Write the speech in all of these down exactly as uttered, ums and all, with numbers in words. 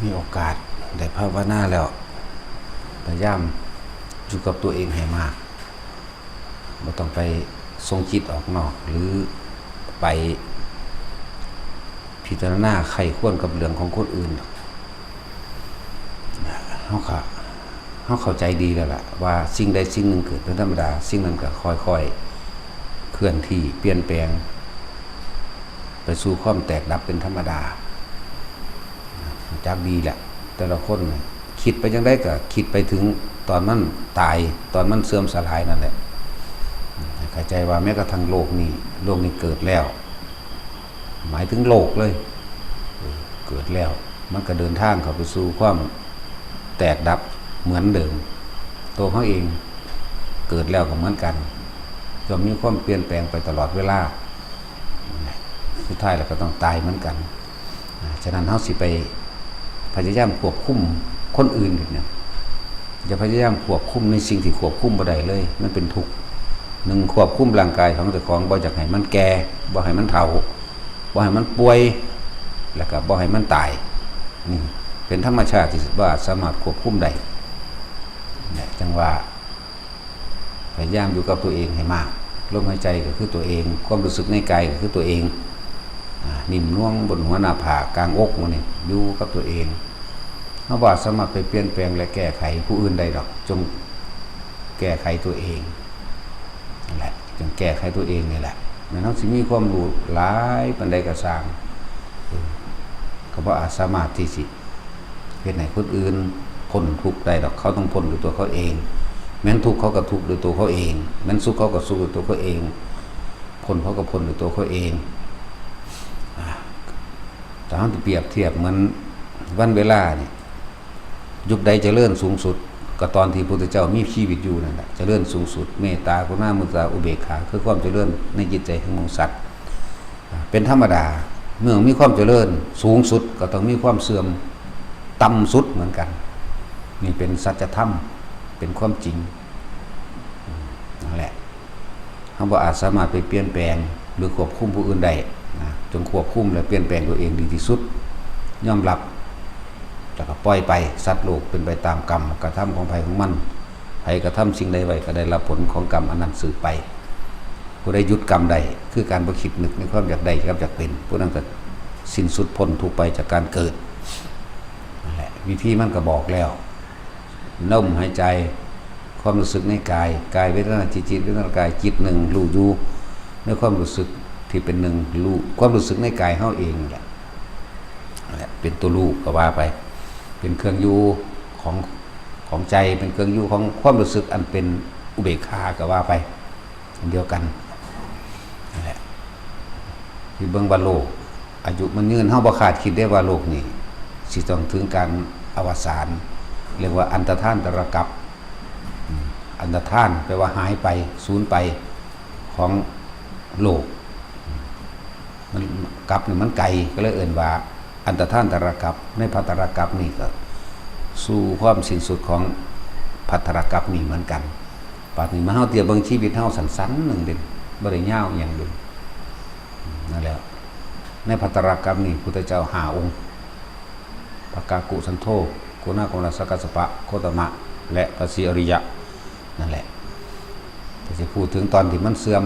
มีโอกาสได้ภาวนาแล้ว พยายามอยู่กับตัวเองให้มาก บ่ต้องไปส่งจิตออกนอก หรือไปพิจารณาใคร่ครวญกับเรื่องของคนอื่นดอก เฮาก็ เฮาเข้าใจดีแล้วล่ะ ว่าสิ่งใดสิ่งหนึ่งเกิดเป็นธรรมดา สิ่งนั้นก็ค่อยๆเคลื่อนที่เปลี่ยนแปลง ไปสู่ความแตกดับเป็นธรรมดา จักดีแหละ แต่ละคนน่ะคิดไปจังใดก็คิดไปถึงตอนมันตาย ตอนมันเสื่อมสลายนั่นแหละ เข้าใจว่าแม้กระทั่งโลกนี้ โลกนี้เกิดแล้ว หมายถึงโลกเลย เกิดแล้ว มันก็เดินทางเข้าไปสู่ความแตกดับเหมือนเดิม ตัวเขาเองเกิดแล้วก็เหมือนกัน ย่อมมีความเปลี่ยนแปลงไปตลอดเวลา สุดท้ายแล้วก็ต้องตายเหมือนกัน ฉะนั้นเฮาสิไปพยายามควบคุมคนอื่นเนี่ย อย่าพยายามควบคุมในสิ่งที่ควบคุมบ่ได้เลย มันเป็นทุกข์ หนึ่ง ควบคุมร่างกายของเจ้าของ บ่อยากให้มันแก่ บ่ให้มันเฒ่า บ่ให้มันป่วย แล้วก็บ่ให้มันตาย นี่เป็นธรรมชาติที่ว่าสามารถควบคุมได้ เนี่ย จังว่า พยายามอยู่กับตัวเองให้มาก ลมหายใจก็คือตัวเอง ความรู้สึกในกายก็คือตัวเอง อ่า นิ่มนวลบนหัวหน้าผาก กลางอกหมู่นี่ อยู่กับตัวเอง เฮาบ่สามารถไปเปลี่ยนแปลงและแก้ไขผู้อื่นได้ดอก จงแก้ไขตัวเอง นั่นแหละ จงแก้ไขตัวเองนี่แหละ แม้นเฮาสิมีความรู้หลายปานใดก็ซ่าง เออ ก็บ่อาจสามารถที่สิ เฮ็ดให้คนอื่นพ้นทุกข์ได้ดอก เขาต้องพ้นด้วยตัวเขาเอง แม้นทุกข์เขาก็ทุกข์ด้วยตัวเขาเอง แม้นสุขเขาก็สุขด้วยตัวเขาเอง พ้นเขาก็พ้นด้วยตัวเขาเอง อ่า ถ้าเฮาสิเปรียบเทียบเหมือนวันเวลานี่ ยุคใดเจริญสูงสุด ก็ตอนที่พระพุทธเจ้ามีชีวิตอยู่นั่นแหละ เจริญสูงสุด เมตตา กรุณา มุทิตา อุเบกขา คือความเจริญในจิตใจของหมู่สัตว์ เป็นธรรมดา เมื่อมีความเจริญสูงสุดก็ต้องมีความเสื่อมต่ำสุดเหมือนกัน นี่เป็นสัจธรรม เป็นความจริง นั่นแหละ เฮาบ่อาจสามารถไปเปลี่ยนแปลงหรือควบคุมผู้อื่นได้นะ จงควบคุมและเปลี่ยนแปลงตัวเองดีที่สุด ยอมรับ แล้วก็ปล่อยไป สัตว์โลกเป็นไปตามกรรมกระทำของไผของมัน ไผกระทำสิ่งใดไว้ก็ได้รับผลของกรรมอันนั้นสืบไป ผู้ใดหยุดกรรมได้ คือการบ่คิดนึกในความอยากได้กับอยากเป็น ผู้นั้นก็สิ้นสุดพ้นทุกข์ไปจากการเกิด นั่นแหละ วิธีมันก็บอกแล้ว ลมหายใจ ความรู้สึกในกาย กายเวทนาจิต จิตเวทนากาย จิตหนึ่ง รู้อยู่ในความรู้สึกที่เป็นหนึ่ง รู้ ความรู้สึกในกายเฮาเองนั่นแหละ นั่นแหละ เป็นตัวรู้ก็ว่าไป เป็นเครื่องอยู่ของ ของใจ เป็นเครื่องอยู่ของความรู้สึกอันเป็นอุเบกขาก็ว่าไป อันเดียวกัน นั่นแหละ ที่เบิ่งว่าโลก อายุมันยืน เฮาบ่คาดคิดได้ว่าโลกนี้สิต้องถึงการอวสาน เรียกว่าอันตรธานตรกัป อืม อันตรธานแปลว่าหายไป สูญไป ของโลก มัน กัปนี่มันไกล ก็เลยเอิ้นว่าอันตรธานตรกัป ในภัทตรกัปนี่ก็สู่ความสิ้นสุดของภัทตรกัปนี่เหมือนกัน บัดนี้มาเฮาเทียบเบิ่งชีวิตเฮาสั้นๆหนึ่งเด้ บ่ได้ยาวอิหยังเด้ นั่นแหละ ในภัทตรกัปนี่พุทธเจ้าห้าองค์ พระกากุสันโธ โกนาโกนาสกัสสปะ โคตมะ และพระศรีอริยะ นั่นแหละ แต่จะพูดถึงตอนที่มันเสื่อม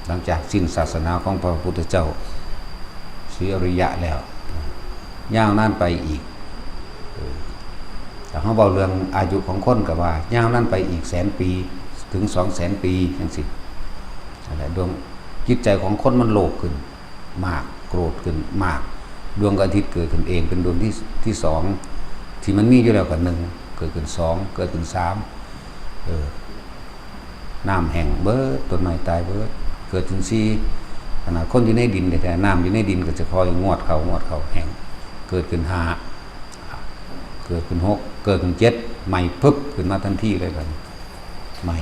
หลังจากสิ้นศาสนาของพระพุทธเจ้า ศรีอริยะแล้ว ยาวนานไปอีก เออ แต่เฮาเว้าเรื่องอายุของคนก็ว่า ยาวนานไปอีกแสนปี ถึงสองแสนปีจังซี้ นั่นแหละ ดวงจิตใจของคนมันโลภขึ้นมาก โกรธขึ้นมาก ดวงอาทิตย์เกิดขึ้นเอง เป็นดวงที่ ที่สอง ที่มันมีอยู่แล้วก็หนึ่ง เกิดขึ้นสอง เกิดขึ้นสาม เออ น้ำแห้งเบิด ต้นไม้ตายเบิด เกิดขึ้นสี่ ขนาดคนอยู่ในดินแท้ๆ น้ำอยู่ในดินก็จะค่อยงวดเข้า งวดเข้า แห้ง เกิดขึ้นห้า เกิดขึ้นหก เกิดขึ้นเจ็ด ไหม้พึบขึ้นมาทันทีเลยบัดนี้ ไหม้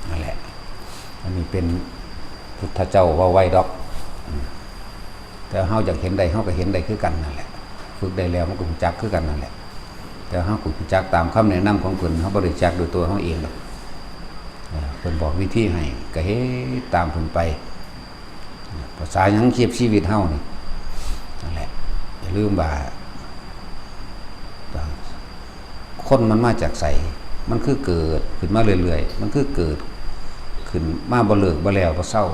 นั่นแหละ อันนี้เป็นพุทธเจ้าเว้าไว้ดอก อืม แต่เฮาอยากเห็นได้ เฮาก็เห็นได้คือกันนั่นแหละ ฝึกได้แล้วมันก็รู้จักคือกันนั่นแหละ แต่เฮาก็รู้จักตามคำแนะนำของเพิ่น เฮาบ่ได้รู้จักด้วยตัวเฮาเองดอก เออ เพิ่นบอกวิธีให้ ก็เฮ็ดตามเพิ่นไป ภาษาหยังเทียบชีวิตเฮานี่ นั่นแหละ อย่าลืมว่า คนมันมาจากไส มันคือเกิดขึ้นมาเรื่อยๆ มันคือเกิดขึ้นมาบ่เลิกบ่แล้วบ่เซา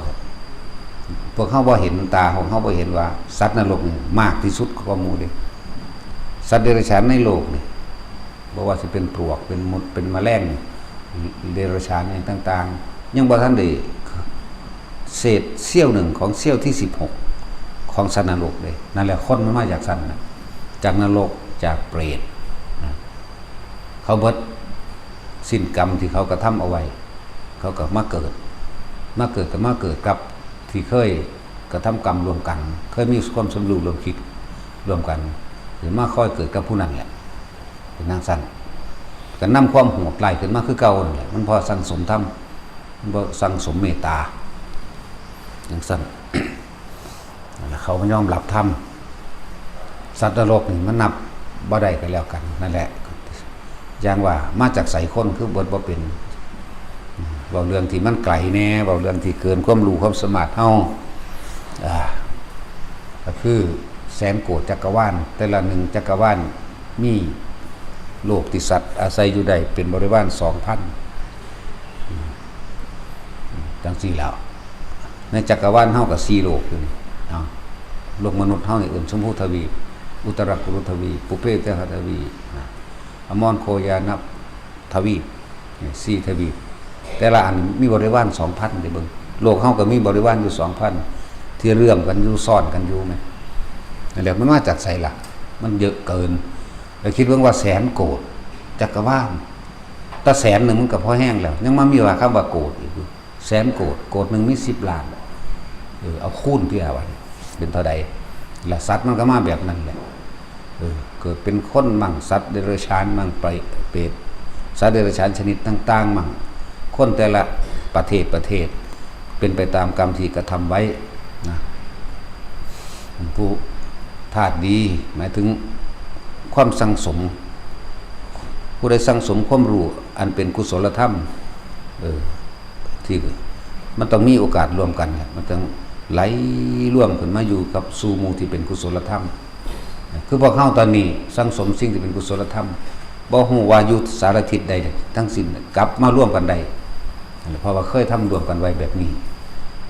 พวกเฮาบ่เห็น ตาของเฮาบ่เห็นว่าสัตว์นรกนี่มากที่สุดกว่าหมู่เด้ สัตว์เดรัจฉานในโลกนี่ บ่ว่าสิเป็นปลวก เป็นมด เป็นแมลง เดรัจฉานหยังต่างๆ ยังบ่ทันได้เศษเสี้ยวหนึ่งของเสี้ยวที่สิบหกของสัตว์นรกเลย นั่นแหละ คนมันมาจากสัตว์น่ะ จากนรก จากเปรตนะ เขาเบิดสิ้นกรรมที่เขากระทำเอาไว้ เขาก็มาเกิด มาเกิดก็มาเกิดกับที่เคยกระทำกรรมร่วมกัน เคยมีความสำรู้ร่วมคิดร่วมกัน หรือมาคอยเกิดกับผู้นั้นแหละ เป็นจั่งซั่น ก็นำความโหดร้ายขึ้นมาคือเก่านั่นแหละ มันเพราะสั่งสมธรรม มันเพราะสั่งสมเมตตา จั่งซั่น นั่นแหละ เขาบ่ยอมรับธรรม สัตว์นรกนี่มันนับบ่ได้ก็แล้วกัน นั่นแหละ อย่างว่ามาจากไสคนคือเบิดบ่เป็น เว้าเรื่องที่มันไกลแหน่ เว้าเรื่องที่เกินความรู้ความสามารถเฮา อ่า ก็คือแสนโกฏจักรวาล แต่ละหนึ่งจักรวาลมีโลกที่สัตว์อาศัยอยู่ได้เป็นบริวารสองพัน จั่งซี้แล้ว ในจักรวาลเฮาก็สี่โลกอยู่นี่ เนาะ โลกมนุษย์เฮานี่เอิ้นชมพูทวีป อุตรกุรุทวีป ปุพเพทหทวีปนะ อมรโคยานทวีป นี่สี่ทวีป แต่ละอันมีบริวารสองพัน เด้เบิ่ง โลกเฮาก็มีบริวารอยู่สองพัน ที่เรื่อมกันอยู่ ซ้อนกันอยู่แม่น นั่นแหละ มันมาจากไสล่ะ มันเยอะเกิน แล้วคิดเบิ่งว่าแสนโกฏจักรวาล แต่แสนหนึ่งมันก็พอแฮงแล้ว ยังมามีว่าคำว่าโกฏอีกอยู่ แสนโกฏ โกฏหนึ่งมีสิบล้าน เออ เอาคูณติล่ะ บัดนี้ เป็นเท่าใด และสัตว์มันก็มาแบบนั้นแหละ เออ เกิดเป็นคนมั่ง สัตว์เดรัจฉานมั่ง เปรต สัตว์เดรัจฉานชนิดต่างๆ มั่ง คนแต่ละประเทศประเทศ เป็นไปตามกรรมที่กระทำไว้นะ ผู้ธาตุดี หมายถึงความสั่งสม ผู้ใดสั่งสมความรู้อันเป็นกุศลธรรม เออ ที่มันต้องมีโอกาสรวมกันเนี่ย มันต้องไหลรวมขึ้นมาอยู่กับสู่หมู่ที่เป็นกุศลธรรม คือพวกเฮาตอนนี้สั่งสมสิ่งที่เป็นกุศลธรรม บ่ฮู้ว่าอยู่สารทิศใดทั้งสิ้น กลับมารวมกันได้ เพราะว่าเคยทำรวมกันไว้แบบนี้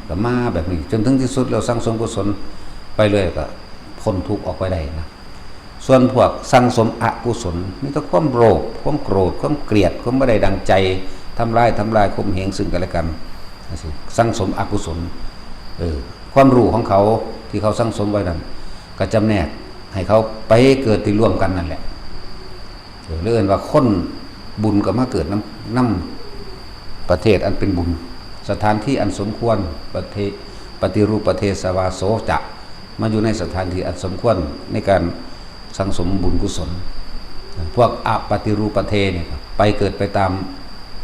ก็มาแบบนี้ จนถึงที่สุดแล้วสั่งสมกุศลไปเลยก็พ้นทุกข์ออกไปได้นะ ส่วนพวกสั่งสมอกุศล มีแต่ความโลภ ความโกรธ ความเกลียด ความบ่ได้ดังใจ ทำร้าย ทำลาย ข่มเหงซึ่งกันและกัน สั่งสมอกุศล เออ ความรู้ของเขาที่เขาสั่งสมไว้นั้น ก็จำแนกให้เขาไปเกิดที่ร่วมกันนั่นแหละ เออ หรือเอิ้นว่าคนบุญก็มาเกิดนำ นำประเทศอันเป็นบุญ สถานที่อันสมควร ประเทศ ปฏิรูปประเทศสวาโสจะ มาอยู่ในสถานที่อันสมควรในการสั่งสมบุญกุศล พวกอปฏิรูปประเทศเนี่ย ไปเกิดไปตาม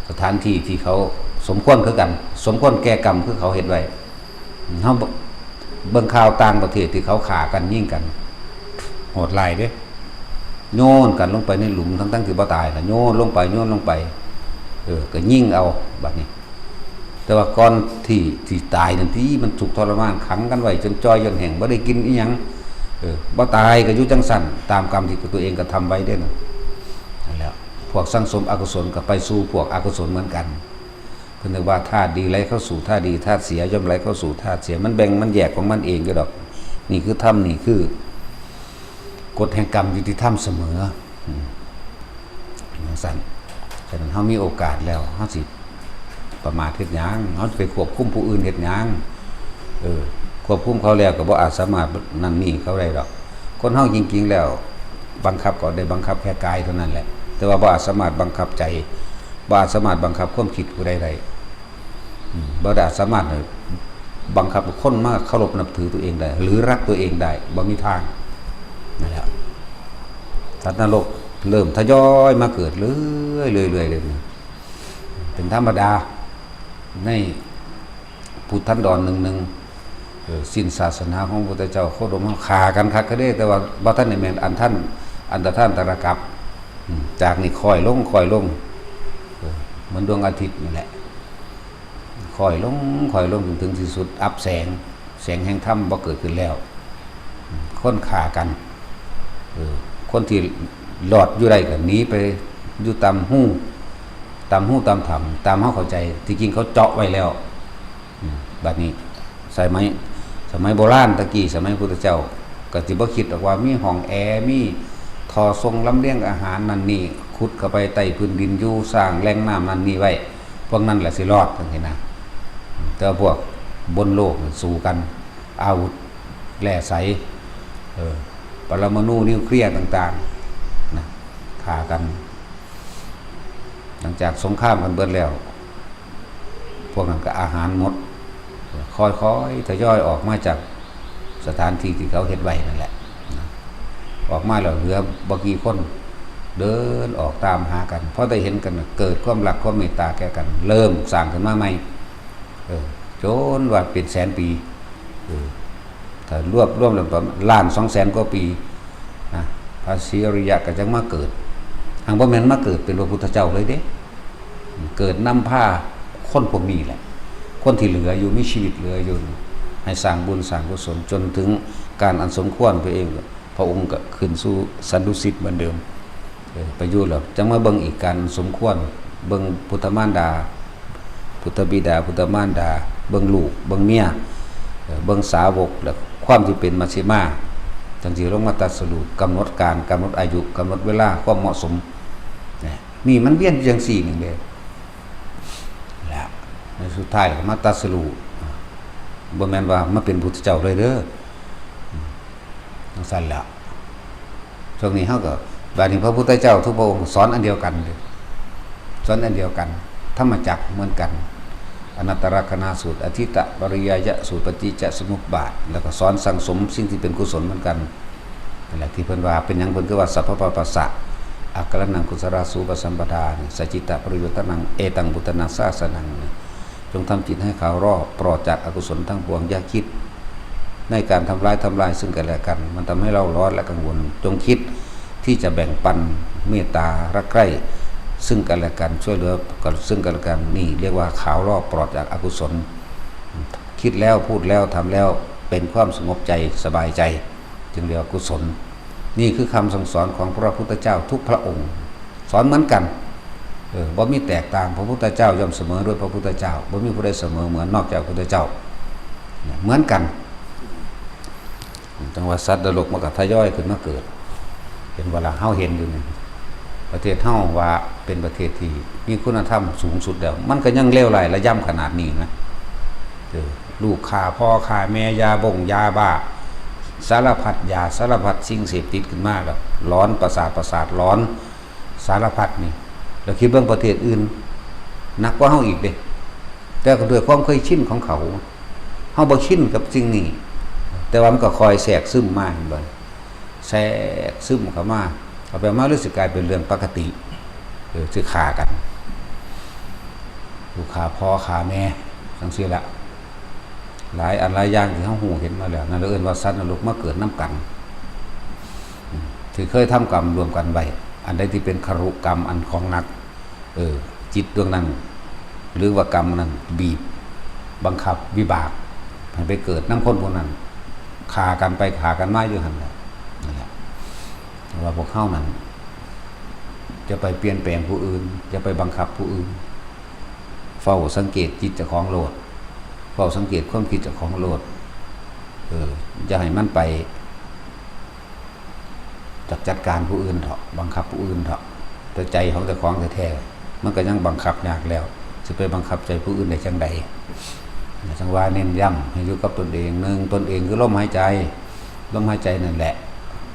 สถานที่ที่เขาสมควรคือกัน สมควรแก่กรรมคือเขาเฮ็ดไว้ เฮาเบิ่งข่าวต่างประเทศที่เขาฆ่ากันยิงกัน โหดร้ายเด้ โยนกันลงไปในหลุมทั้งๆที่บ่ตายนะ โยนลงไป โยนลงไป เออ ก็ยิงเอาบัดนี้ แต่ว่าก่อนที่ ที่ตายนั่นที่มันทุกข์ทรมาน ขังกันไว้จนจ่อยจนแห้ง บ่ได้กินอีหยัง เออ บ่ตายก็อยู่จั่งซั่น ตามกรรมที่ตัวเองกระทำไว้เด้นะ นั่นแหละ พวกสั่งสมอกุศลก็ไปสู่พวกอกุศลเหมือนกัน เพิ่นเรียกว่าธาตุดีไหลเข้าสู่ธาตุดี ธาตุเสียย่อมไหลเข้าสู่ธาตุเสีย มันแบ่งมันแยกของมันเองอยู่ดอก นี่คือธรรม นี่คือกฎแห่งกรรมยุติธรรมเสมอ อืม จั่งซั่น ฉะนั้นเฮามีโอกาสแล้ว เฮาสิประมาทเฮ็ดหยัง เฮาสิไปควบคุมผู้อื่นเฮ็ดหยัง เออ ควบคุมเขาแล้วก็บ่อาจสามารถนั่นนี่เขาได้ดอก คนเฮาจริงๆแล้ว บังคับก็ได้บังคับแค่กายเท่านั้นแหละ แต่ว่าบ่อาจสามารถบังคับใจ บ่อาจสามารถบังคับความคิดผู้ใดได้ อืม บ่ได้สามารถบังคับคนมาเคารพนับถือตัวเองได้ หรือรักตัวเองได้ บ่มีทาง นั่นแหละ สัตว์นรกเริ่มทยอยมาเกิดเรื่อยๆ เรื่อยๆ เลย เป็นธรรมดา ในพุทธันดรหนึ่งหนึ่ง เออ สิ้นศาสนาของพระพุทธเจ้า โคดมเขาฆ่ากันคักกะเด้ แต่ว่าบ่ทันได้แม่นอันท่าน อันตรธานตรกัป อืม จากนี่ค่อยลง ค่อยลง เออ เหมือนดวงอาทิตย์นี่แหละ ค่อยลง ค่อยลงจนถึงที่สุด อับแสง แสงแห่งธรรมบ่เกิดขึ้นแล้ว อืม คนฆ่ากัน เออ คนที่รอดอยู่ได้ก็หนีไป อยู่ตามฮู้ ตามฮู้ตามถ้ำ ตามเฮาเข้าใจ ที่จริงเขาเจาะไว้แล้ว อืม บัดนี้ สมัย สมัยโบราณตะกี้ สมัยพุทธเจ้า ก็สิบ่คิดดอกว่ามีห้องแอร์ มีท่อส่งลำเลียงอาหารนั่นนี่ ขุดเข้าไปใต้พื้นดิน อยู่สร้างแหล่งน้ำนั่นนี่ไว้ พวกนั้นแหละสิรอดจังซี้นะ แต่ว่าพวกบนโลกนี่สู้กัน อาวุธ แร่ใส เออ ปรมาณูนิวเคลียร์ต่างๆ นะ ฆ่ากัน หลังจากสงครามกันเบิดแล้ว พวกนั้นก็อาหารหมด ค่อยๆ ทยอยออกมาจากสถานที่ที่เขาเฮ็ดไว้นั่นแหละ นะ ออกมาแล้วเหลือบ่กี่คน เดินออกตามหากัน พอได้เห็นกัน เกิดความรักความเมตตาแก่กัน เริ่มสร้างขึ้นมาใหม่ เออ จนว่าเป็นแสนปี เออ ถ้ารวบรวมแล้วประมาณล้านสองแสนกว่าปี นะ พระศรีอริยะก็จังมาเกิด หากบ่แม่นมาเกิดเป็นพระพุทธเจ้าเลยเด้ เกิดนำพาคนพวกนี้แหละ คนที่เหลืออยู่ มีชีวิตเหลืออยู่ ให้สร้างบุญสร้างกุศล จนถึงการอันสมควร พระเอง พระองค์ก็ขึ้นสู่สันตุสิตเหมือนเดิม เออ ไปอยู่แล้ว จังมาเบิ่งอีกการสมควร เบิ่งพุทธมารดา พุทธบิดา พุทธมารดา เบิ่งลูก เบิ่งเมีย เออ เบิ่งสาวก และความที่เป็นมัชฌิมา จังสิลงมาตรัสรู้ กำหนดการ กำหนดอายุ กำหนดเวลา ความเหมาะสม เนี่ย นี่มันเวียนอยู่จังซี่นี่เด้ และในสุดท้ายก็มาตรัสรู้ บ่แม่นว่ามาเป็นพุทธเจ้าเลยเด้อ จังซั่นแหละ ช่วงนี้เฮาก็ บัดนี้พระพุทธเจ้าทุกพระองค์สอนอันเดียวกันเด้ สอนอันเดียวกัน ธรรมจักรเหมือนกัน อนัตตลักษณสูตร อธิตตปริยายสูตร ปฏิจจสมุปบาท แล้วก็สอนสั่งสมสิ่งที่เป็นกุศลเหมือนกัน นั่นแหละที่เพิ่นว่า เป็นหยังเพิ่นคือว่า สัพพะปะปัสสะ อาการนังกุศลาสูปสัมปทานี่ สัจจิตตปริยุทธานัง เอตังบุตธนาสาสนังนี่ จงทำจิตให้ขาวรอบ ปลอดจากอกุศลทั้งปวง อย่าคิดในการทำร้ายทำลายซึ่งกันและกัน มันทำให้เร่าร้อนและกังวล จงคิดที่จะแบ่งปันเมตตารักใคร่ซึ่งกันและกัน ช่วยเหลือกันซึ่งกันและกัน นี่เรียกว่าขาวรอบปลอดจากอกุศล คิดแล้วพูดแล้วทำแล้วเป็นความสงบใจสบายใจ จึงเรียกว่ากุศล นี่คือคำสั่งสอนของพระพุทธเจ้าทุกพระองค์ สอนเหมือนกัน เออ บ่มีแตกต่าง พระพุทธเจ้าย่อมเสมอด้วยพระพุทธเจ้า บ่มีผู้ใดเสมอเหมือนนอกจากพระพุทธเจ้า เนี่ย เหมือนกัน จังว่าสัตว์นรกมันก็ทยอยขึ้นมาเกิด เห็นบ่ล่ะ เฮาเห็นอยู่นี่ ประเทศเฮาว่าเป็นประเทศที่มีคุณธรรมสูงสุดแล้ว มันก็ยังเลวร้ายระยำขนาดนี้นะ เออ ลูกฆ่าพ่อฆ่าแม่ ยาบ้งยาบ้า สารพัดยา สารพัดสิ่งเสพติดขึ้นมาก็หลอน ประสาท ประสาทหลอน สารพัดนี่ แล้วคิดเบิ่งประเทศอื่น หนักกว่าเฮาอีกเด้ แต่ก็ด้วยความเคยชินของเขา เฮาบ่ชินกับสิ่งนี้ แต่ว่ามันก็คอยแทรกซึมมา เห็นบ่ แทรกซึมเข้ามา เอาไปมารู้สึกกลายเป็นเรื่องปกติ เออ สิฆ่ากัน ลูกฆ่าพ่อฆ่าแม่ จังซี่ละ หลายอันหลายอย่างที่เฮาฮู้เห็นมาแล้ว นั่นเอิ้นว่าสัตว์นรกมาเกิดนำกัน อืม ที่เคยทำกรรมร่วมกันไว้ อันใดที่เป็นคารุกรรม อันของหนัก เออ จิตดวงนั้น หรือว่ากรรมนั้นบีบ บังคับวิบาก ให้ไปเกิดนำคนพวกนั้น ฆ่ากันไปฆ่ากันมาอยู่หั่นแหละ นั่นแหละ แต่ว่าพวกเฮานั้น จะไปเปลี่ยนแปลงผู้อื่น จะไปบังคับผู้อื่น เฝ้าสังเกตจิตเจ้าของโลด เฝ้าสังเกตความคิดเจ้าของโลด เออ อย่าให้มันไปจัด จัดการผู้อื่นเถาะ บังคับผู้อื่นเถาะ แต่ใจของเจ้าของแท้ๆ มันก็ยังบังคับยากแล้ว สิไปบังคับใจผู้อื่นได้จั่งใด จั่งว่าเน้นย้ำให้อยู่กับตนเอง หนึ่ง ตนเองคือลมหายใจ ลมหายใจนั่นแหละ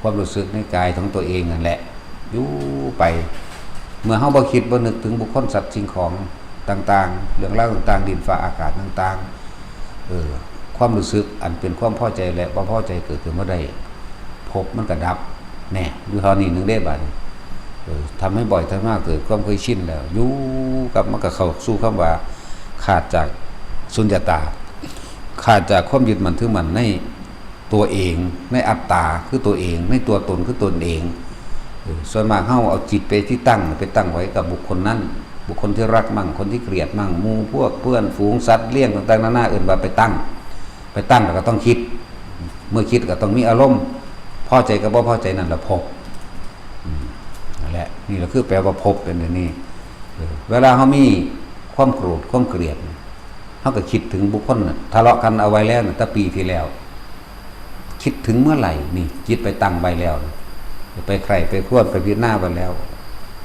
ความรู้สึกในกายของตัวเองนั่นแหละ อยู่ไป เมื่อเฮาบ่คิดบ่นึกถึงบุคคลสัตว์สิ่งของต่างๆ เรื่องราวต่างๆ ดินฟ้าอากาศต่างๆ เออ ความรู้สึกอันเป็นความพอใจและบ่พอใจเกิดขึ้นบ่ได้ ภพมันก็ดับ แน่ อยู่เท่านี้หนึ่งเด้บัดนี้ เออ ทำให้บ่อยทำมากเกิดความเคยชินแล้ว อยู่กับมันก็เข้าสู่คำว่า ขาดจากสุญญตา ขาดจากความยึดมั่นถือมั่นในตัวเอง ในอัตตาคือตัวเอง ในตัวตนคือตนเอง เออ ส่วนมากเฮาเอาจิตไปที่ตั้ง ไปตั้งไว้กับบุคคลนั้น บุคคลที่รักมั่ง คนที่เกลียดมั่ง หมู่พวกเพื่อนฝูงสัตว์เลี้ยงต่างๆ นานา เอิ้นว่าไปตั้ง ไปตั้งแล้วก็ต้องคิด เมื่อคิดก็ต้องมีอารมณ์ พอใจกับบ่พอใจนั่นแหละภพ อืม นั่น นี่แหละคือแปลว่าภพเป็นอย่างนี้ เออ เวลาเขามีความโกรธความเกลียดเนี่ย เขาก็คิดถึงบุคคลน่ะ ทะเลาะกันเอาไว้แล้วน่ะ ตั้งปีที่แล้ว คิดถึงเมื่อไหร่นี่ จิตไปตั้งไว้แล้วน่ะ ไปใคร่ไปครวญไปพิจารณาไว้แล้ว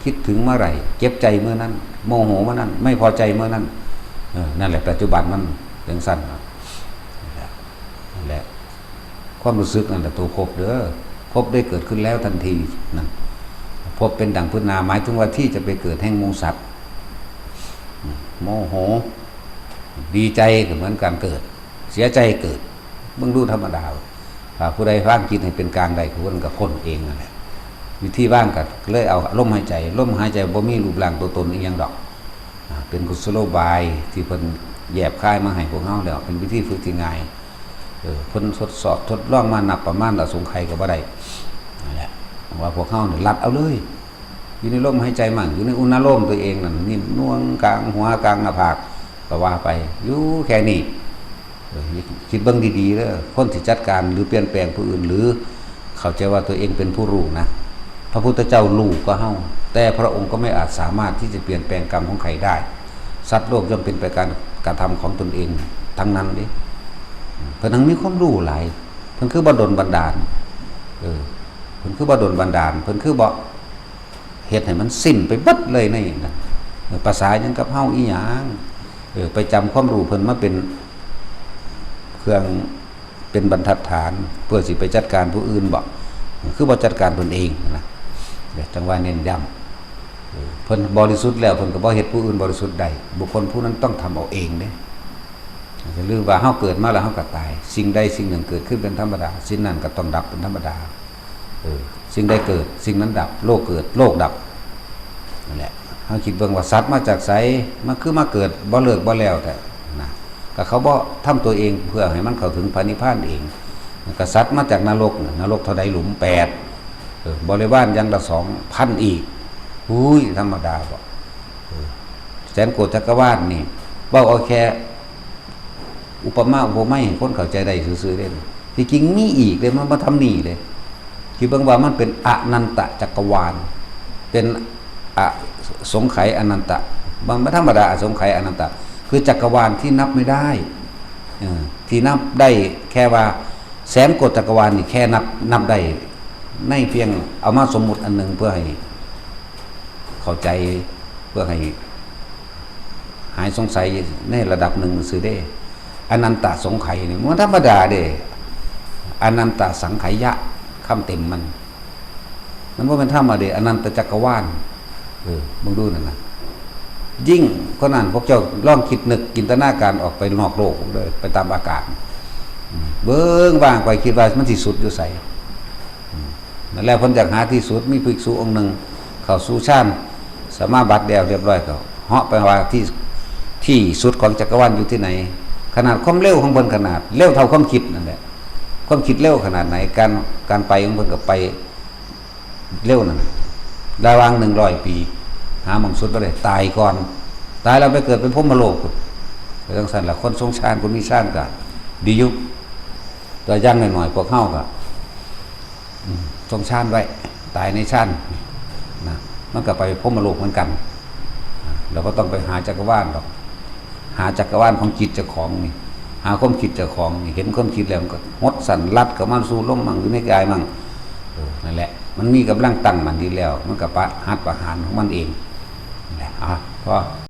คิดถึงเมื่อไหร่ เจ็บใจเมื่อนั้น โมโหเมื่อนั้น ไม่พอใจเมื่อนั้น เออ นั่นแหละ ปัจจุบันมันจั่งซั่นน่ะ นั่นแหละ ความรู้สึกนั่นแหละตัวภพเด้อ ภพได้เกิดขึ้นแล้วทันทีนั่น ภพเป็นดั่งพื้นนา หมายถึงว่าที่จะไปเกิดแห่งหมู่สัตว์ โมโห ดีใจก็เหมือนการเกิด เสียใจเกิด เบิ่งดูธรรมดา ถ้าผู้ใดวางจิตให้เป็นกลางได้ ผู้นั้นก็พ้นเองนั่นแหละ วิธีวางก็เลยเอาลมหายใจ ลมหายใจบ่มีรูปร่างตัวตนอีหยังดอก อ่า เป็นกุศโลบายที่เพิ่นแยบคายมาให้พวกเฮาแล้ว เป็นวิธีฝึกที่ง่าย เออ เพิ่นทดสอบทดลองมานับประมาณอสงไขยก็บ่ได้ นั่นแหละ ว่าพวกเฮาเนี่ยลัดเอาเลย อยู่ในลมหายใจมั่ง อยู่ในอุณาโลมตัวเองนั่น นี่หน่วงกลางหัวกลางหน้าผาก ก็ว่าไป อยู่แค่นี้ เออ คิดเบิ่งดีๆเด้อ คนที่จัดการหรือเปลี่ยนแปลงผู้อื่น หรือเข้าใจว่าตัวเองเป็นผู้รู้นะ พระพุทธเจ้ารู้กว่าเฮา แต่พระองค์ก็ไม่อาจสามารถที่จะเปลี่ยนแปลงกรรมของใครได้ สัตว์โลกย่อมเป็นไปการกระทำของตนเองทั้งนั้นเด้ เพิ่นทั้งมีความรู้หลาย เพิ่นคือบ่ดลบันดาล เออ เพิ่นคือบ่ดลบันดาล เพิ่นคือบ่เฮ็ดให้มันสิ้นไปเบิดเลยในนั้น เออ ภาษาหยังกับเฮาอีหยัง เออ ไปจำความรู้เพิ่นมาเป็นเครื่อง เป็นบรรทัดฐานเพื่อสิไปจัดการผู้อื่นบ่ คือบ่จัดการตนเองนะ เดี๋ยวจังว่าเน้นย้ำ เออ เพิ่นบริสุทธิ์แล้ว เพิ่นก็บ่เฮ็ดผู้อื่นบริสุทธิ์ได้ บุคคลผู้นั้นต้องทำเอาเองเด้ อย่าลืมว่าเฮาเกิดมาแล้วเฮาก็ตาย สิ่งใดสิ่งหนึ่งเกิดขึ้นเป็นธรรมดา สิ่งนั้นก็ต้องดับเป็นธรรมดา เออ สิ่งใดเกิด สิ่งนั้นดับ โลกเกิด โลกดับ นั่นแหละ เฮาคิดเบิ่งว่าสัตว์มาจากไส มันคือมาเกิดบ่เลิกบ่แล้วแท้นะ ก็เขาบ่ทำตัวเองเพื่อให้มันเข้าถึงพระนิพพานเอง กษัตริย์มาจากนรกน่ะ นรกเท่าใด หลุมแปด เออ บริวารอย่างละสองพันอีก อุ้ย ธรรมดาบ่ เออ แสนโกฏจักรวาลนี่ เว้าเอาแค่ อุปมาอุปไมยให้คนเข้าใจได้ซื่อๆเด้ ที่จริงมีอีกเด้ มันบ่ทำนี่เด้ คิดเบิ่งว่ามันเป็นอนันตจักรวาล เป็นอสงไขยอนันตะ มันบ่ธรรมดา อสงไขยอนันตะ คือจักรวาลที่นับไม่ได้ เออ ที่นับได้แค่ว่าแสนโกฏจักรวาลนี่แค่นับ นับได้ ในเพียงเอามาสมมุติอันหนึ่งเพื่อให้เข้าใจ เพื่อให้หายสงสัยในระดับหนึ่งซื่อเด้ อนันตสงไขยนี่มันธรรมดาเด้ อนันตสังไขยะ คำเต็มมัน มันบ่แม่นธรรมดาเด้ อนันตจักรวาล เออ มึงดูนั่นนะ ยิ่งกว่านั้น พวกเจ้าลองคิดนึกจินตนาการออกไปนอกโลกเลย ไปตามอากาศ อืม เบิ่งว่างไป คิดว่ามันสิสุดอยู่ไส อืม นั่นแหละ เพิ่นอยากหาที่สุด มีภิกษุองค์หนึ่งเข้าสู่ฌานสมาบัติแล้วเรียบร้อย ก็เหาะไปว่าที่ ที่สุดของจักรวาลอยู่ที่ไหน ขนาดความเร็วของเพิ่น ขนาดเร็วเท่าความคิดนั่นแหละ ความคิดเร็วขนาดไหน การ การไปของเพิ่นก็ไปเร็วนั่นน่ะ ระหว่างหนึ่งร้อยปี หาหม่องสุดบ่ได้ ตายก่อน ตายแล้วไปเกิดเป็นพรหมโลกพุ้น ไปจั่งซั่นล่ะ คนทรงฌาน คนมีฌานก็ดีอยู่ ตัวอย่างน้อยๆ พวกเฮาก็ อืม ทรงฌานไว้ ตายในฌานนะ มันก็ไปพรหมโลกเหมือนกัน เราก็ต้องไปหาจักรวาลดอก หาจักรวาลของจิตเจ้าของนี่ หาความคิดเจ้าของนี่ เห็นความคิดแล้วมันก็หดสั้นลัดเข้ามาสู่ลมมั่ง อยู่ในกายมั่ง เออ นั่นแหละ มันมีกำลังตั้งมั่นดีแล้ว มันก็ปะ หัตถ์ประหารของมันเอง นั่นแหละ อ่ะ พอ